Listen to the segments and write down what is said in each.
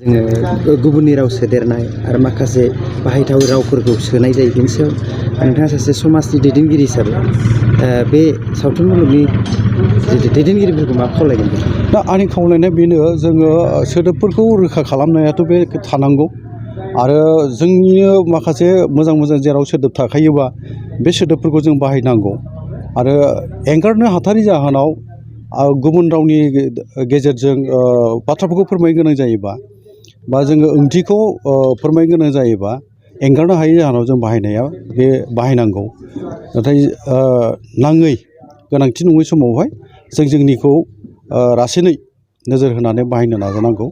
जोङो गुबुननि राव सोदेरनाय आरो माखासे बाहायथावै रावफोरखौ सोनाय जायो। बेनि सायाव नोंथाङा सासे समाजनि दैदेनगिरि हिसाबै बे सावथुन मुलुगनि दैदेनगिरिफोरखौ मा खावलायगोन? दा आंनि खावलायनाया बेनो, जोङो सोदोबफोरखौ रोखा खालामनायाथ' बे थानांगौ आरो जोंनिनो माखासे मोजां मोजां जेराव सोदोब थाखायोबा बे सोदोबफोरखौ जों बाहायनांगौ आरो एंगारनो हाथारि जाहोनाव गुबुन रावनि गेजेरजों बाथ्राफोरखौ फोरमायनो गोनां जायोबा बा जोङो ओंथिखौ फोरमायनो गोनां जायोबा एंगारनो हायै जाहोनाव जों बे बाहायनांगौ। नाथाय नाङै गोनांथि नङै समावहाय जों जोंनिखौ रासिनै नोजोर होनानै बाहायनो नाजानांगौ।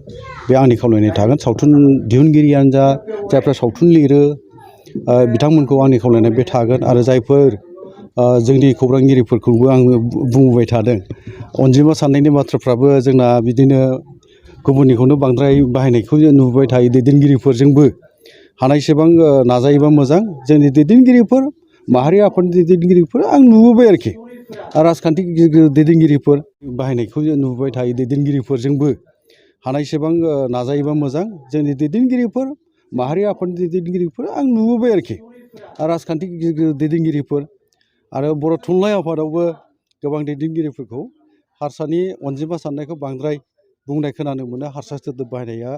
बे आंनि खावलायनाय थागोन। सावथुन दिहुनगिरियानो जा, जायफ्रा सावथुन लिरो बिथांमोनखौ आंनि खावलायनाय बे थागोन आरो जायफोर जोंनि खौरांगिरिफोरखौबो आङो बुंबोबाय थादों। अनजिमा साननायनि बाथ्राफ्राबो जोंना बिदिनो गुबुननिखौनो बांद्राय बाहायनायखौ नुबोबाय थायो। दैदेनगिरिफोरजोंबो हानायसेबां नाजायोबा मोजां। जोंनि दैदेनगिरिफोर, माहारि आफादनि दैदेनगिरिफोर आं नुबोबाय आरोखि। राजखान्थि दैदेनगिरिफोर बाहायनायखौ नुबोबाय थायो। दैदेनगिरिफोरजोंबो हानायसेबां नाजायोबा मोजां। जोंनि दैदेनगिरिफोर, माहारि आफादनि दैदेनगिरिफोर आं नुबोबाय आरोखि। राजखान्थि दैदेनगिरिफोर आरो बर' थुनलाइ आफादावबो गोबां दैदेनगिरिफोरखौ हारसानि अनजिमा साननायखौ बांद्राय बुंनाय खोनानो मोनो। हारसा सोदोब बाहायनाया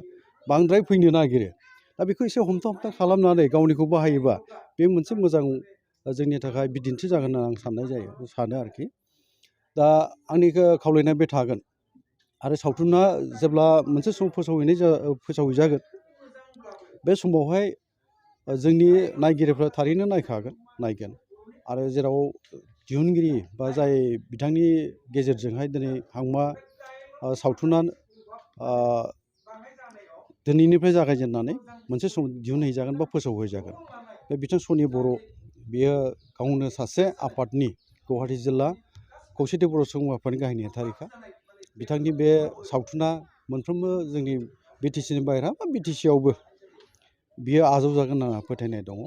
बांद्राय फैनो नागिरो। दा बेखौ एसे हमथा खालामनानै गावनिखौ बाहायोबा बे मोनसे मोजां जोंनि थाखाय बिदिन्थि जागोन होनना आं सानो आरोखि। दा आंनि खावलायनाया बे थागोन आरो सावथुना जेब्ला मोनसे सम फोसावहैजागोन बे समावहाय जोंनि नायगिरिफ्रा थारैनो नायगोन आरो जेराव दिहुनगिरि बा जाय बिथांनि गेजेरजोंहाय दिनै हांमा सावथुना दिनैनिफ्राय जागायजेननानै मोनसे सम दिहुनहैजागोन बा फोसावहैजागोन। बे बिथां सनि बर' बियो गावनो सासे आफादनि गुवाहाटि जिल्ला खौसेथि बर' सुबुं आफादनि गाहाय नेहाथारिखा। बिथांनि बे सावथुना मोनफ्रोमबो जोंनि बिटिसिनि बाहेरा बा बिटिसिआवबो बियो आजावजागोन होनना फोथायनाय दङ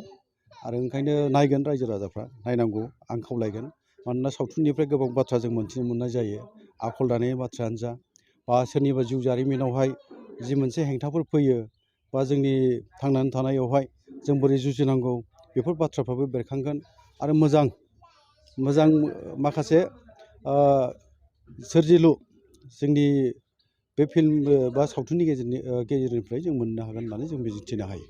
आरो ओंखायनो नायगोन रायजो राजाफ्रा, नायनांगौ आं खावलायगोन। मानोना सावथुननिफ्राय गोबां बाथ्रा जों मोनथिनो मोननाय जायो। आखल दानायनि बाथ्रायानो जा बा सोरनिबा जिउ जारिमिनावहाय जि मोनसे हेंथाफोर फैयो बा जोंनि थांनानै थानायावहाय जों बोरै जुजिनांगौ बेफोर बाथ्राफ्राबो बेरखांगोन आरो मोजां माखासे सोरजिलु जोंनि बे फिल्म बा सावथुननि गेजेरनिफ्राय जों मोननो हागोन होननानै जों मिजिंथिनो हायो।